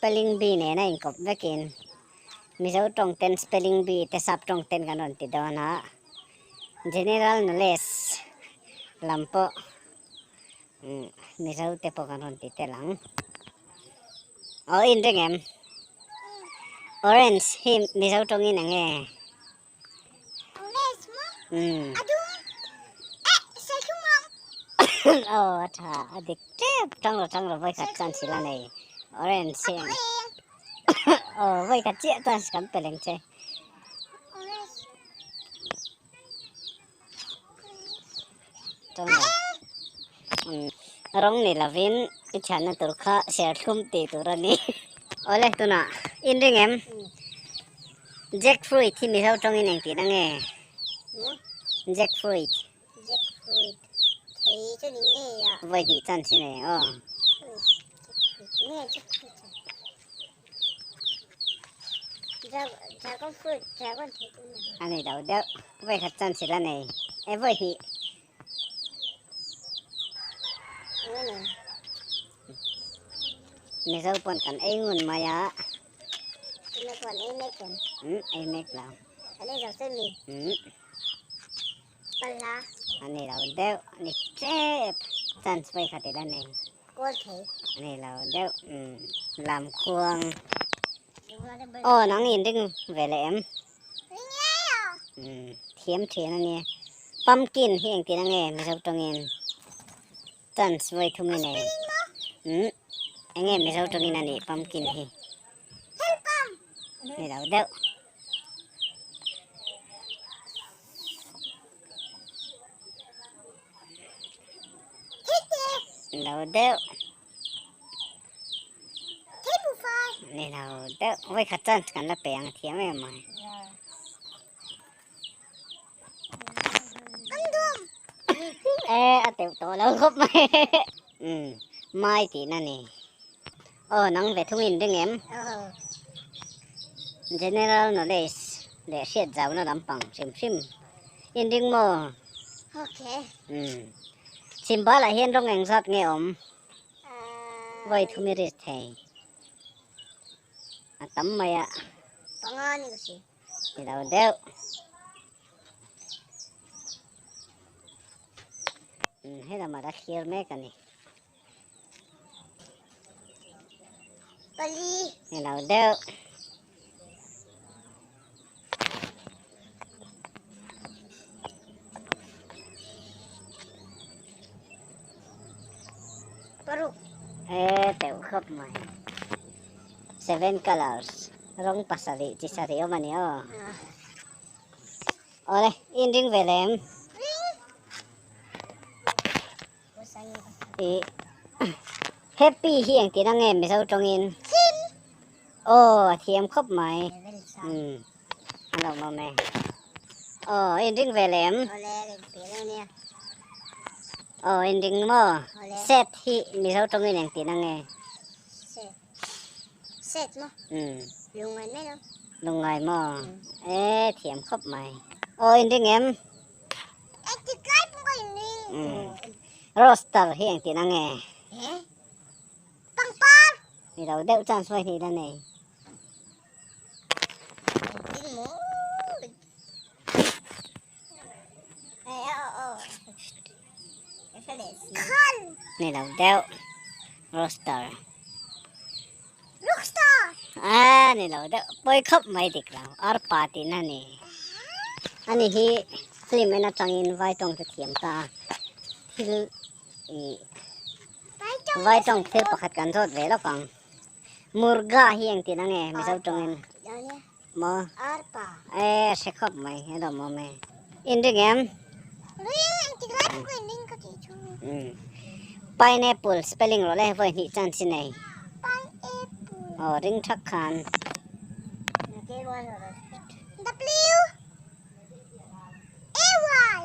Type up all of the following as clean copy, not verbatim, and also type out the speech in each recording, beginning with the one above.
Spelling bee nena inkawp vekin Mizo tawng ten spelling bee te sap tawng ten kan rawn ti dawn a, general knowledge lam pawh Mizo te pawh kan rawn ti tel ang. Aw in reng em? Orange hi Mizo tawngin eng nge? Orange maw? A dum eh serthlum rawng. Aw a tha a dik tep tang rawh tang rawh vawikhat chance ila nei orange hi eng aw vawikhat chiah chance kan pe leng che. Orange. Tang rawh. Rawng ni lovin i chhanna tur kha serthlum tih tur a ni. Awle tunah in ring em? Jackfruit hi Mizo tawngin eng tihna nge? Jackfruit. Jackfruit thei chu ni ngei a. Vawi hnih chance i nei aw. Nge jackfruit chu? Dragon fruit, dragon thei chu ni. A ni lo deuh. Vawi khat chance i la nei. E vawi hnih. Mizo pawn kan ei ngun mai a. Mizo pawn ei mek em? Umm ei mek lo. Kan ei zo se mi? Umm. Palha. A ni lo deuh a ni tep chance pawh i khat ila nei. Kawl thei. A ni lo deuh umm lamkhuang. Aw nang in ring ve leh em? Ring ngei a. Umm thiam thin a nia. Pumpkin hi engtin ange Mizo tawngin chance vawi thum i nei. Umm enge Mizo tawngin a nih pumpkin hi. Ni lo deuh. Ni lo deuh. Ni lo deuh. Vawi khat chance kan la pe ang thiam em mai. E a teuh tawh lo khawp mai umm mai tihna ni aw nang ve thung in ring em general knowledge leh hriat zauna lampang hrim hrim in ring maw umm chhimbalah hian rawng eng zat nge awm vawi thum i risk thei a tam mai a. Ni lo deuh. He lamah la thlir mek a ni. Pali. Ni lo deuh. Paruk. E teuh khawp mai. Seven colors. Rawng pasarih chi sarih awm a ni aw. Awle, in ring ve lem. I happy hi engtin ange Mizo tawngin? Aw, a thiam khawp mai. Umm, a lo mawm e. Aw, in ring ve lem. Aw, in ring maw? Set hi Mizo tawngin engtin ange? Set maw? Umm. Lungngai mai lo. Lungngai maw? E thiam khawp mai. Aw in ring em? Engtik lai pawh ka in ring. Umm. Roster hi engtin ange? He? Pangpar! Ni lo deuh chance pawh hi la nei. Engtin maw? Ni lo deuh roster rockstar a ni lo deuh pawi khawp mai dik lo arpa tihna ni ani hi film en atangin vai tawng chu thiam ta thil ih vai tawng thil pakhat kan zawt ve lawk ang murga hi engtin ange mizo tawngin Maw? Arpa. E, hre khawp mai, he lo mawm e. In ring em? Ring, engtik lai pawh ka in ring ka tih chu. Umm. Pineapple spelling rawh le, vawi hnih chance i nei. Pineapple. Aw, ring thak khan. W A Y.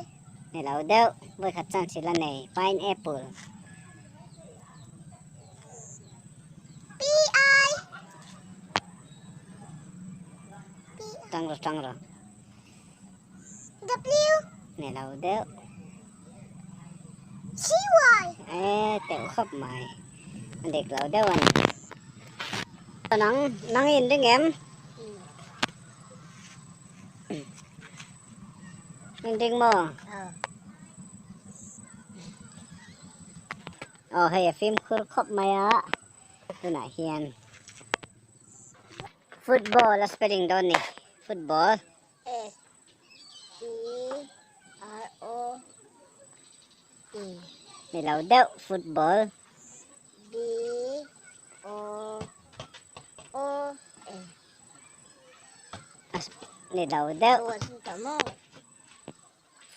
Ni lo deuh, vawi khat chance i la nei, pineapple. Tang rawh tang rawh. W Ni lo deuh. C Y E teuh khawp mai. A dik lo deuh a ni. Nang nang in ring em? In ring maw? Aw hei a fimkhur khawp mai a tunah hian football a spelling dawn ni football. S E R O E Ni lo deuh football. B O O L Ni lo deuh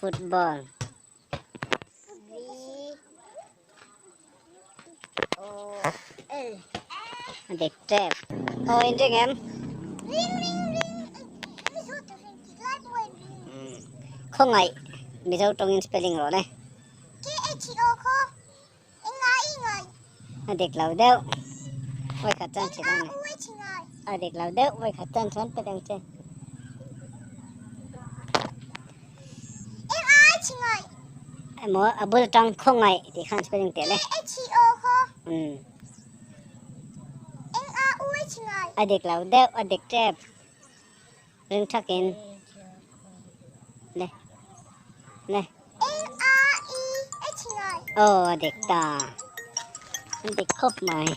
football. B O L A dik tep. Aw in ring em? Ring ring ring Mizo tawng in lai pawh in ring. Khawngaih Mizo tawngin spelling rawh le. K H O khaw Eng ngai i ngai. A dik lo deuh. Vawi khat chuan hrilh ang. Eng a u e chi ngai. A dik lo deuh vawi khat chuan chuan pet ang che. Eng a e chi ngai. Emaw a bul atang khaw ngaih tih khan spelling teh le. K H O khaw. Umm. Eng a u e chi ngai. A dik lo deuh a dik tep. Ring thakin. Le. Le. Eng a i e chi ngai. Aw a dik ta. A dik khawp mai.